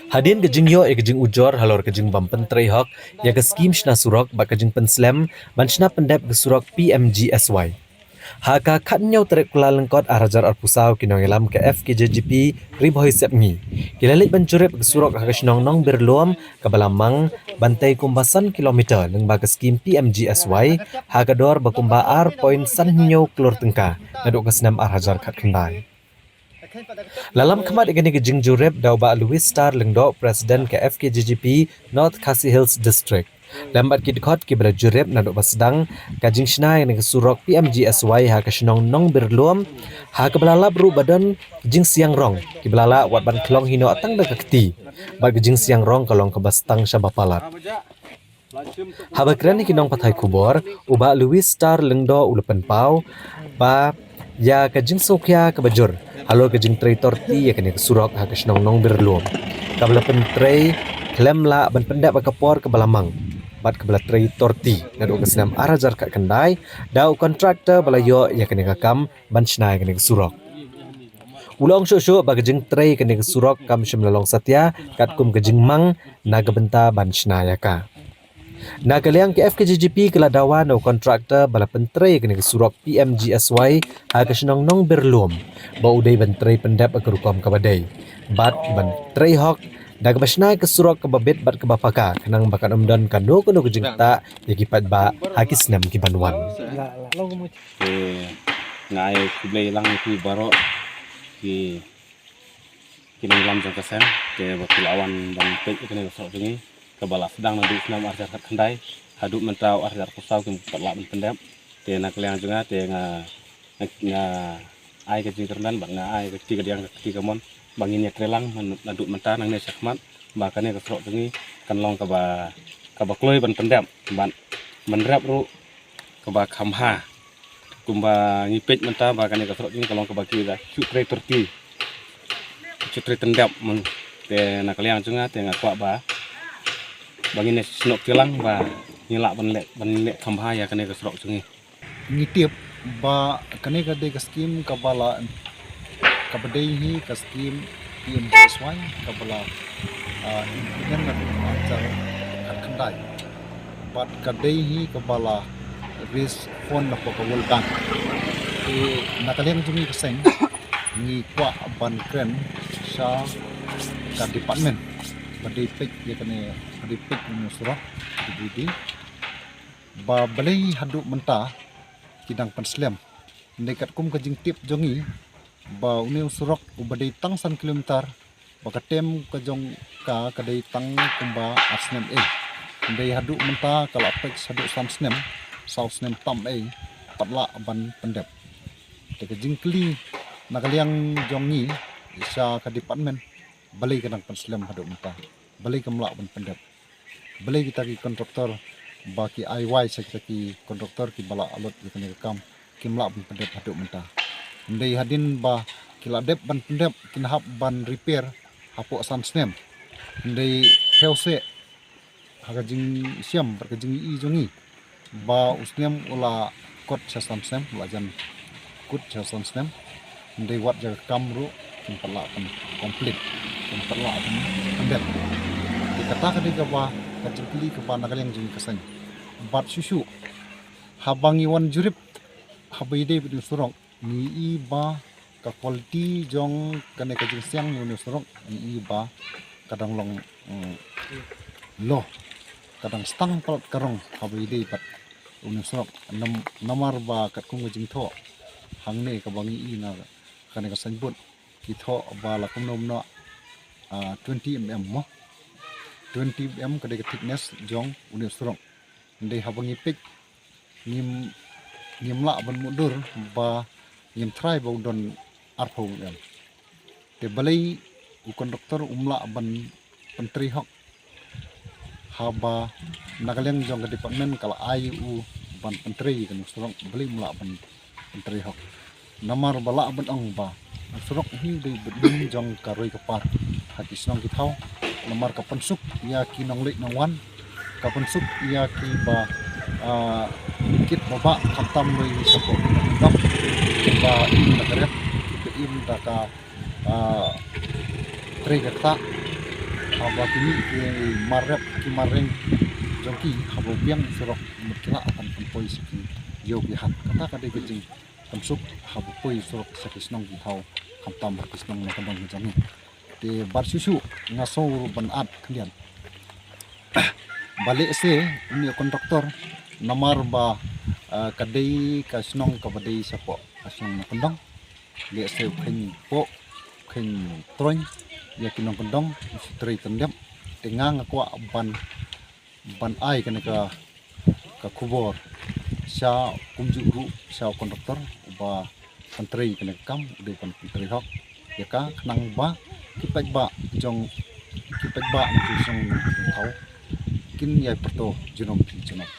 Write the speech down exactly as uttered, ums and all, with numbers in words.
Hadien ka jingïoh ïa ka jingujor halor ka jingbym pyntrei hok ïa ka skim shna surok bad ka jingpynslem ban shna pyndep ka surok P M G S Y, ha ka khathynñiew tarik Kyllalyngkot ar hajar arphew saw, ki nongïalam ka F K J G P Ri Bhoi Sepngi ki la leit ban jurip ka surok ha ka shnong Nongbirlum kaba la mang ban tei kumba san kilometer lyngba ka skim P M G S Y ha ka dor ba kumba ar point san hynñiew klur tyngka naduh ka snem ar hajar khatkhyndai. La lam khmat ïa kane ka jingjurip da u Bah Louis Star Lyngdoh, President ka F K J G P North Khasi Hills District, lem bad ki dkhot kiba la jurip naduh ba sdang ka jingshna ïa kane ka surok P M G S Y ha ka shnong Nongbirlum, ha kaba la lap ruh ba don ki jingsiang rong kiba la lah wat ban khlong hi noh tang da ka kti, bad ka jingsiang rong ka long kaba stang shaba palat. Haba kren ïa ki nongpathai khubor, u Bah Louis Star Lyngdoh u la pynpaw ba ïa ka jingsngewkhia kaba jur halor ka jingtrei torti ïa kane ka surok ha ka shnong Nongbirlum, kaba la pyntrei khlem lah ban pyndep ha ka por kaba la mang bad kaba la trei torti naduh ka snem ar hajar khatkhyndai da u kontraktor ba la ïoh ïa kane ka kam ban shna ïa kane ka surok. U la ong shuh shuh ba ka jingtrei kane ka surok kam shym la long satia katkum ka jingmang na ka bynta ban shna ïa ka. Na ka liang ka F K J G P ka la dawa na u kontraktor ba la pyntrei kane ka surok P M G S Y ha ka shnong Nongbirlum ba u dei ban trei pyndep ha ka rukom kaba dei bad ban trei hok da kaba shna ka surok kaba bit bad kaba paka, khnang ba kan ym don kano kano ka jingktah ïa ki paidbah ha ki snem ki ban wan. Te nga ai khublei lang ïa phi baroh ki ki nongïalam jong ka seng, te ba ki la wan ban peit ïa kane ka surok jong ngi kaba la sdang naduh snem ar hajar khatkhyndai haduh mynta ar hajar arphew saw kim pat lah ban pyndep. Te na ka liang jong nga te nga, nga, nga ai ka jingkyrmen bad nga ai ka kti kadiang ka kti kamon ba ngin ïatrei lang naduh mynta nangne shakhmat ba kane ka surok jong ngi kan long kaba, kaba kloi ban pyndep bad ban rep ruh kaba kham bha. Kumba ngi peit mynta ba kane ka surok jong ngi ka long kaba ki da shu trei torti, shu trei pyndep. Te na ka liang jong nga te nga kwah ba, ba ngin ïa snoh kti lang ba ngin lah ban leh, ban leh kham bha ïa kane ka surok jong ngi. Ngi tip ba kane ka dei ka skim kaba la, kaba dei hi ka skim P M G S Y kaba la, ah, implement naduh ar hajar khatkhyndai. Bad ka dei hi kaba la raise fund na ka World Bank. Te na ka liang jong ngi ka seng ngi kwah ban kren sha ka department ba dei peit ïa kane, ba dei peit ïa une u surok, D P W D, ba balei haduh mynta ki dang pynslem. Hynrei katkum ka jingtip jong ngi ba une u surok uba dei tang san kilometer, ba ka term ka jong ka ka dei tang kumba ar snem ei. Hynrei haduh mynta ka la peit haduh san snem, saw snem tam ei, pat lah ban pyndep. Te ka jingkylli na ka liang jong ngi sha ka department, balei ka dang pynslem haduh mynta, balei kam lah ban pyndep. Balei kita ki kontraktor ba ki ai wai sha kita ki kontraktor kiba la lut ïa kane ka kam, kim lah ban pyndep haduh mynta. Hynrei hadien ba ki la dep ban pyndep, kin hap ban repair hapoh san snem. Hynrei phew seh ha ka jingshem bad ka jingïohi jong ngi ba u snem u la kut sha san snem, u la jan kut sha san snem. Hynrei wat ïa ka kam ruh kim pat lah ban complete, kim pat lah ban pyndep. Te kata ka dei kaba ka jingkylli kaba na ka liang jong ngi ka seng. Bad shuh shuh haba ngi wan jurip haba ïadei bad une u surok, ngi i ba ka quality jong kane ka jingsiang ïa une u surok, ngi i ba ka dang long, mm, low, ka dang stang palat ka rong haba ïadei bad une u surok. Nam-, namar ba katkum ka jingthoh hangne kaba ngi i na kane ka signboard, ki thoh ba la kumno kumno, ah, twenty M M mo. Twenty M M ka dei ka thickness jong une u surok. Hynrei haba ngi peit, ngim, ngim lah ban mutdur ba ngim tharai ba u don arphew M M. Te balei u kontraktor um lah ban pyntrei hok haba na ka liang jong ka department ka la ai u ban pyntrei ïa kane u surok, balei um lah ban pyntrei hok? Namar ba lah ban ong ba u surok hi u dei u bynnin jong ka roi ka par ha ki shnong ki thaw. Namar ka pynsuk ïa ki nongleit nongwan, ka pynsuk ïa kiba, ah, kit ba bah, khamtam ruh ïa ki shapoh ki nongdap, kiba im da ka rep, kiba im da ka, ah, trei ka ktah. Haba kine ki mar rep ki mar reng jong ki haba biang surok mut ki lah ban pynpoi sha ki ïew ki hat. Kata ka dei ka jingpynsuk haba poi surok sha ki shnong ki thaw khamtam ha ki shnong na ka dong ki jong ngi. Te bad shuh shuh nga sngew ruh ban ap khyndiat ba lehse une u contractor namar ba ka dei ka shnong kaba dei shapoh ka shnong na ka dong. Lehse u kheiñ poh u kheiñ troiñ ïa ki nongkyndong u shu trei tyndep. Te nga nga kwah ban ban ai kane ka ka khubor sha kumjuh ruh sha u contractor uba pyntrei kane ka kam u dei ban pyntrei hok ïa ka khnang ba ki paidbah jong ki paidbah na ki shnong na ki thaw kin ïai pyrto junom phi junom.